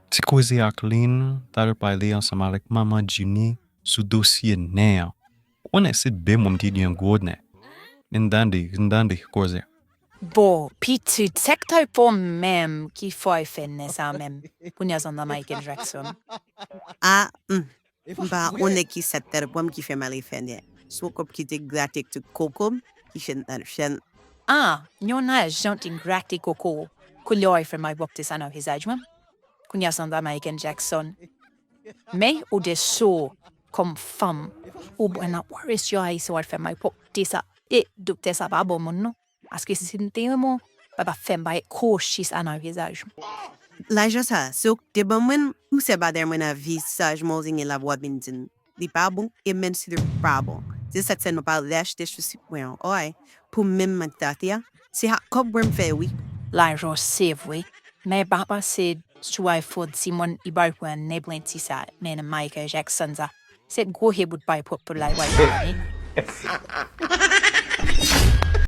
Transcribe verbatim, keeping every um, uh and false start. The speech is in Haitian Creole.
Ti koze ak Lynn, talè pa li ansanm avèk manman Jimmy sou dosye nen an. Ou konnen se de moun ki gen gwo nen. N tande, n tande koze. Bon, pitit, se k tèt pa w menm ki fè w fè nen sa menm. Kounye a Sandra Michael Jackson. A, hmm. M pa on nèg ki sèt tèt pwam ki fè m ale fè nen. Se yon kòb ki te grate tout koko m, ki fè m al fè nen. A, yon ajan te grate koko w. Kounye a w fè m al pwòpte sa nan vizaj mwen. Kounye a Sandra Michael Jackson. Men ou de sou kòm fanm. Ou bwè nan pware syo a isi w al fè m al pwòpte sa. E doktè sa pa bon moun non. Paske si se m te renmen w, pa pa fè m bay kwochi sa nan vizaj mwen. Lajan sa, se ou ki te ban mwen, ou se badè mwen nan vizaj mwen, ou zengi la bwa bindin. Li pa bon, e menm si li pa bon. Se sa k fè nou pa vle achte chouchik mwen an, oy. Pou menm mwen tate a, se ak kòb mwen m fè wi. Lajan se vre, men pa panse si w al fè yon timoun li bay pran nen plen ti sa, nen Michael Jackson sa. Se gwo je bout pay pwòp pou l al wè l.